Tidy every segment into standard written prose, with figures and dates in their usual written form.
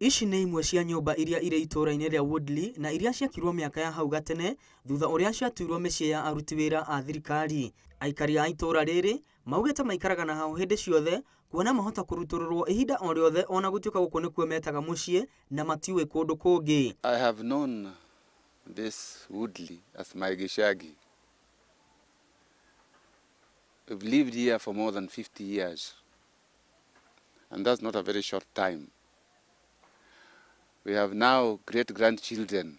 Ici nĩ imwe cia nyũmba iria irĩ itũũra-inĩ rĩa Woodley na iria ciakirwo mĩaka ya hau gatene thutha ũrĩa ciatuirwo mĩciĩ ya aruti wĩra a thirikari. Aikari a itũũra rĩrĩ maugĩte maikaraga na hau hĩndĩ ciothe kuona mahota kũrutũrũrwo ihinda o rĩothe ona gũtuĩka gũkũ nĩkuo metaga mũciĩ na matiũĩ kũndũ kũngĩ. I have known this Woodley as my Gishagi. We've lived here for more than 50 years, and that's not a very short time. We have now great-grandchildren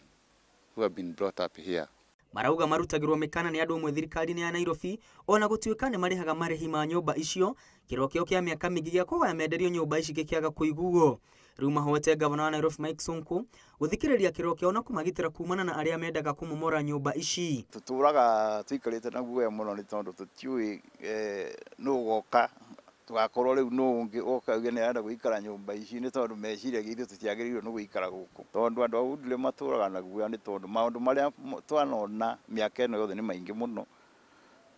who have been brought up here. Marauga marutagirwo mĩkana nĩ andũ amwe thirikari-inĩ ya Nairobi ona gũtuĩka nĩ marĩhaga marĩhi ma nyũmba icio kĩrĩro kĩao kĩa mĩaka mĩingĩ gĩa kũhoya menderio nyũmba ici gĩkĩaga kũiguo. Rĩu mahoete gavana wa Nairobi Mike Sonko gũthikĩrĩria kĩrĩro kĩao na kũmagitĩra kumana na arĩa mendaga kũmomora nyũmba ici. Tũtũraga tũikarĩte na guoya mũno nĩ tondũ tũtiũĩ nũ ũgoka tũgakorwo rĩu nũ ũngĩ oka auge nĩ arenda gũikara nyũmba ici nĩ tondũ meciragia ithuĩ tũtiagĩrĩirwo nĩ gũikara gũkũ tondũ andũ a Woodley matũraga na guoya nĩ tondũ maũndũ marĩa twanona mĩaka ĩno yothe nĩ maingĩ mũno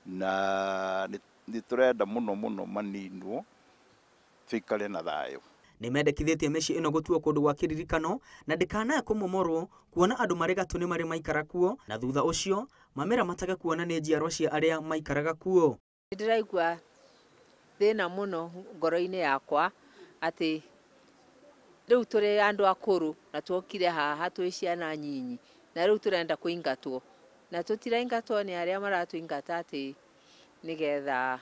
na nĩ tũrenda mũno mũno maninwo tũikare na thayũ. Nĩ mendekithĩtie mĩciĩ ĩno gũtuo kũndũ gwa kĩririkano na ndĩkanae kũmomorwo kuona andũ marĩ gatũ nĩ marĩ maikara kuo na thutha ũcio mamera matage kuona nĩ njiarwa cia arĩa maikaraga kuo. Ndĩraigua thĩna mũno ngoro-inĩ yakwa atĩ rĩu tũrĩ andũ akũrũ na tuokire haha twĩ ciana nyinyi na rĩu tũrenda kũingatwo na tũtiraingatwo nĩ arĩa maratũingata atĩ nĩgetha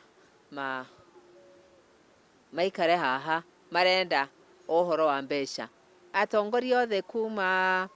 maikare haha marenda ũhoro wa mbeca. Atongoria othe kuma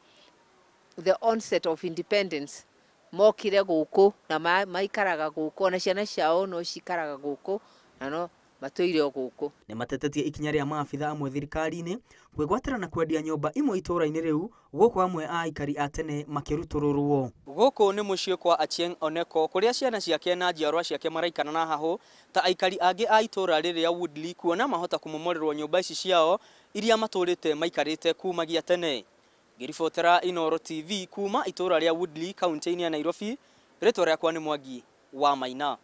the onset of independence mokire gũkũ na maikaraga gũkũ ona ciana ciao no cikaraga gũkũ na no matũire o gũkũ. Nĩ matetetie ikinya rĩa maabitha amwe thirikari-inĩ kwĩgwatĩra na kwendia nyũmba imwe itũũra-inĩ rĩu gũkũ amwe a aikari a tene makĩrutũrũrwo. Gũkũ nĩ mũciĩ kwa Achieng Oneko kũrĩa ciana ciake na njiarwa ciake maraikana na hahũ ta aikari angĩ a itũũra rĩrĩ rĩa Woodley kuona mahota kũmomorerwo nyũmba ici ciao iria matũrĩte maikarĩte kumagia tene. Ngĩribotera Inooro TV kuma itũũra rĩa Woodley kaunti-inĩ ya Nairobi, rĩtwa rĩakwa nĩ Mwangi wa Maina.